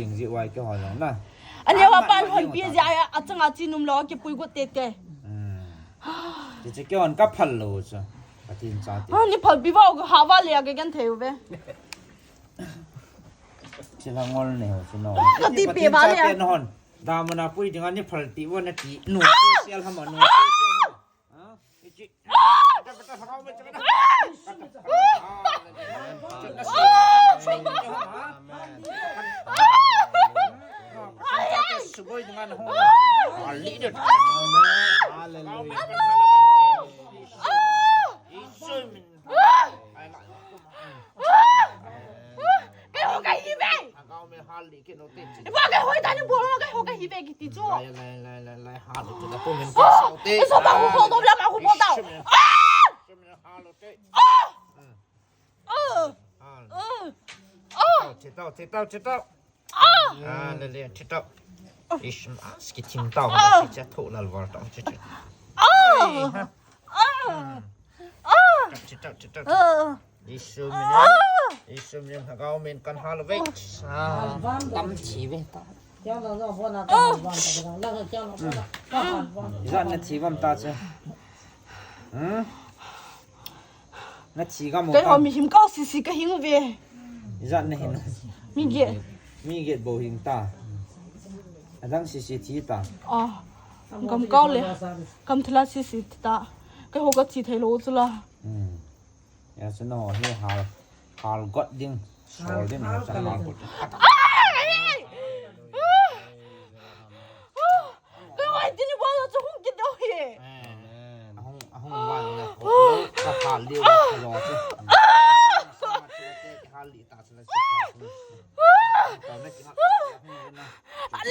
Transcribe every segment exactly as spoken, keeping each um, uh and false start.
Jing ji wai ke ho jong na. Ani wa pan hon pi ji aya achanga chi num lo ke pui got te te. Hmm. Ti che ke hon ka phal lo chu. Ka tin cha ti. Ani phal pi wa ha wa le ke gen thei u ve. Chi la ngol ne ho chu no. Ka ti pe wa le. Hon. Da mana pui ding ani phal ti wa na ti. No. Sial ha ma no. Sial ha ma. Kei ho kahi ve. Ipa kei hoi tani bol kei ho kahi ve kiti chu. Lai, lai, lai, lai, lai, ha lo tu da ko men ko sao te. Eso ba ko ko la ma ko bol tao. Ish, men. Ah! Ish, men, ha lo te. Ah! Ah! Ah! Ah! Che tao, che tao, che tao. Ah! Ah, le, le, che tao. Ish, mas ki thim tao, che che tho lal var tao, che che. Ah! Ah! Ah! Che tao, che tao. Ah! Isu minem, Isu minem, Lhagao min kan hal ve. Sa, tam chi ve ta. Ijat na thi vam ta che. Hmm? Na thi gam. Kei ho mi him kau sisi ka hing ve. Ijat na hin. Mi get. Mi get bo hing ta. Adang sisi thi ta. Ah. Gam kau le. Gam thila sisi thi ta. Kei ho ka thi thei lo chu la. Hmm. Ya, chu no, hi hal, hal got ding, sol ding, hal got ding. Ai! Kei hoi tini bol chu hung kit deu hi. Ahung, ahung bol na ko, ka hal deu ka lo chu. Hal li ta chu na chu.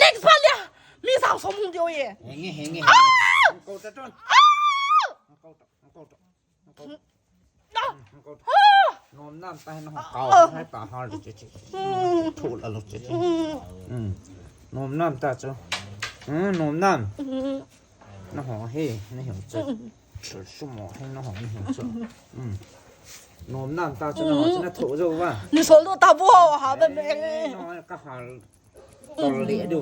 Next pa lia, mi sang som hung deu hi. Henge, henge, henge. Ko ta ton. Ko ta, ko ta. Nom nam ta hin ho kau, hai ta hal che che. Thu la lo che che. Nom nam ta chu. Nom nam. Na ho he, na ho che. Chu su mo he na ho ni ho che. Nom nam ta chu na ho che na tho jo va. Ni sol do ta bo ha ba me. No ka hal. Tol le du.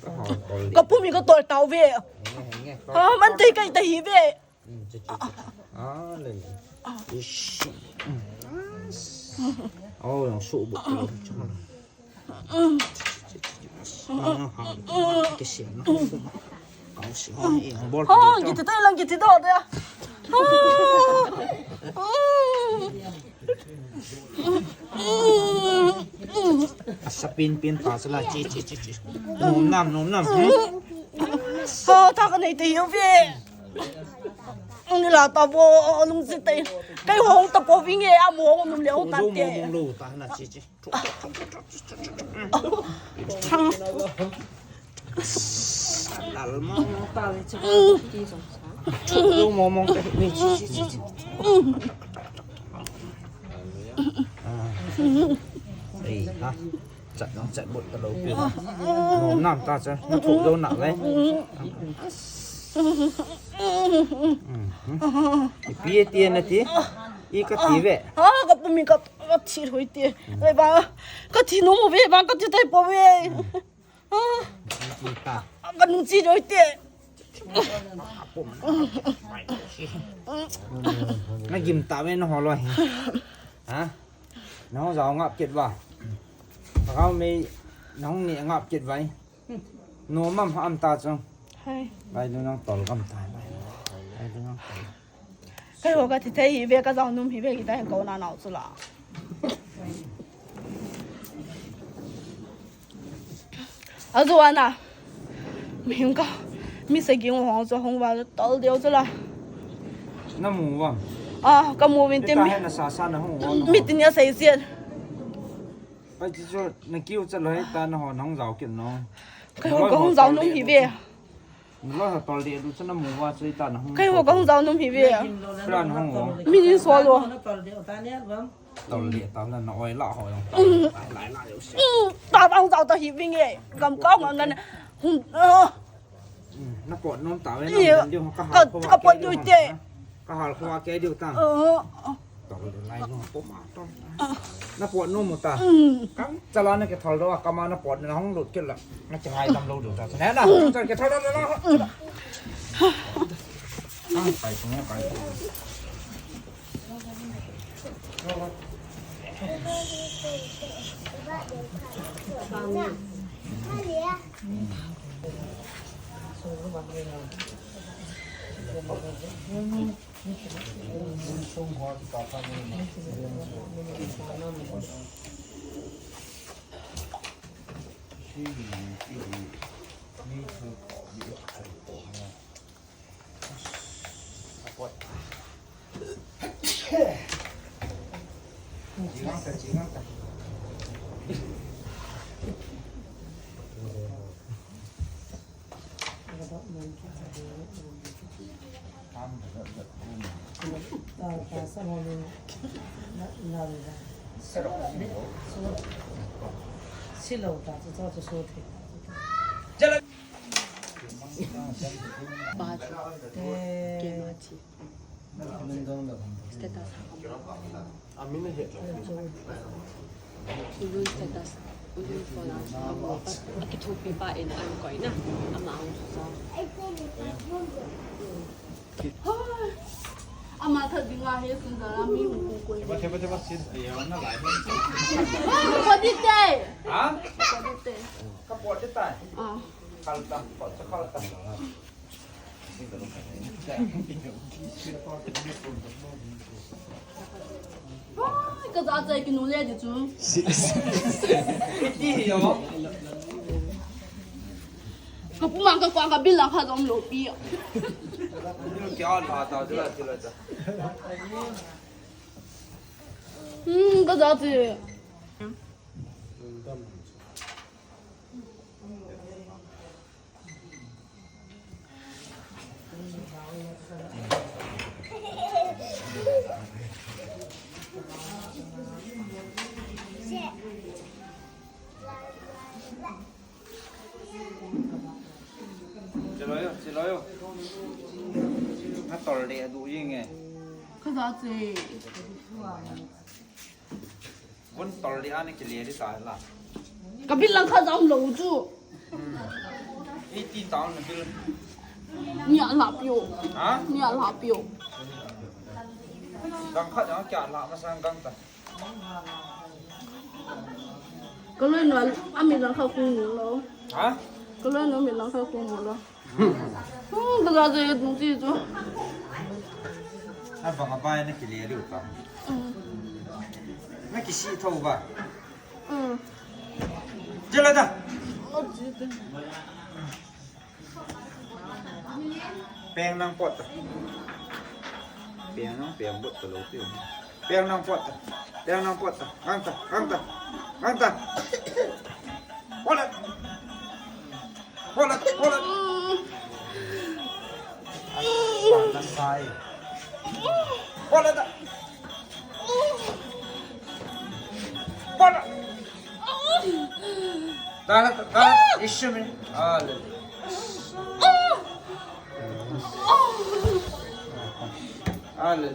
Ka hal tol le. Ka pu mi ka tol tau ve. Henge, henge. Ha, man te kai ta hi ve. Hmm, che, che, che. Ah, le, le. Ish. Hmm. Oh, yang su bu. Ah, ha. Ke sian na. Kau si ho ni, bol. Oh, kita tai lang kita do dia. Ah. Asa pin pin ta sala chi chi chi chi. Nom nam, nom nam. Hmm? Ha, ta ka nei te hiu ve. Ni la ta bo, nung si te. Kai hong ta po vinge, a mo hong num le hong ta te. Mo, mo, lo ta na chi chi. Thang. Lal mong mong ta ve chu. Chu mong mong ta ve chu. Ah. Ei, ha. Chat nang chat bot ta lo pi. Nom nam ta cha. Na thu do na ve. Ipi ti na ti. I ka ti ve. Ha, ka pu mi ka Ka thi hoi te. Ai ba. Ka thi nom ve ba ka thi tai po ve. Ka nung chi hoi te. Na gim ta ve na ho lo hi. Ha? Na ho jao ngap ket ba. Ka mei na hung ni ngap ket ba. Nom am ha am ta chu. Hai. Bai du nang tol gam tai bai. Bai du nang tol. Kai ho ka thi thei hi ve, ka jao nom hi ve, kita hin ko na nau chu la. Ajo ana. Mi hing ka. Mi sa ging hong chu hong va tol deu chu la. Na mu va. Ah, ka mu vin te mi. Na sa sa na hong va. Mi tin ya sai sian. Pai ti chu na kiu cha loi ta na ho nang jao kin no. Kai ho ka hong jao nom hi ve. Lo ha tol de du cha na mu va chu ta na hong. Kai ho ka hong jao nom hi ve. Pra na hong. Mi ni so lo. Tol de ta na na oi la ho yong. Lai lai yo si. Ta bang jao ta hi ve nge. Gam ka ngan ngan. Hung. Na pot nom ta ve na. Ka pot du te. Ka hal kho ke diu ta. Na pot nom ta. Kang chala na kithol doh a, kama na pot na hung lut kit la. Na chingai dam lou doh ta. Na na, chala kithol doh la. Ang pai sung pai. Ba, ke ma chi. Status ha. Amin he. Ulun status. Ulun follow. Akithopi pa in an koi na. Ama ang sa. Ama tha dinga he sun da la mi hu koi. Theba, theba, theba, sin. Ye, na lai. Ko di te. Ha? Ko di te. Ka po di tai. Ah. Kalta, kalta, kalta. Ai, ka za chai kinu le di chu. Ka pu mang ka kwang ka bil lang kha dom lo pi. Kya la ta, la ta, la ta. Hmm, ka za chai. Chalo yo, chalo yo. Na tol de adu ying e. Ka za chai. Von tol di ani kile di ta la. Ka bil lang kha jam lo chu. Hmm. Eighty town na bil. Ni a la pio. Ha? Ni a la pio. Gang kha jang kya la ma sang gang ta. Ka loi no a mi lang kha khu mu lo. Ha? Ka loi no mi lang kha khu mu lo. Hmm, ka za chai nung ti chu. A bang a bai na kile diu ta. Hmm. Na kisi tho ba. Hmm. Jela da. Peng nang pot ta. Peng nang peng bot ta lo ti. Peng nang pot ta. Peng nang pot ta. Ngang ta, ngang ta. Ngang ta. Pot ta. Pot ta, pot ta. Pot ta. Pot ta. Dala, dala, ishmi. Ale. Ale.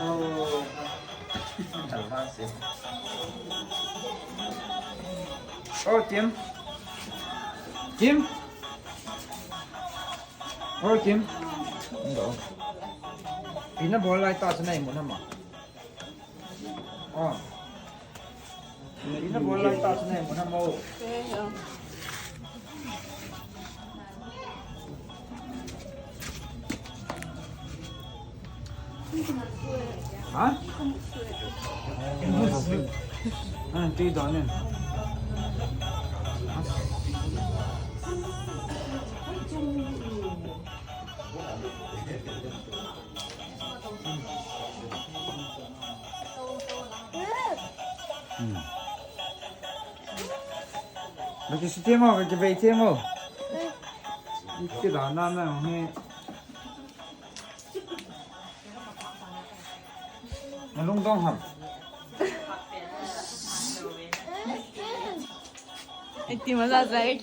Oh. Oh, Kim. Kim. Oh, Kim. Ina bol lai ta sanai mo na ma. Oh. Ina bol lai ta sine mo na mo. Ha? Ah, ti da ne. Hmm. Ba ki si te mo, ba ki bei te mo. Ki da na na he. Na lungdong ham. Iti maza zai.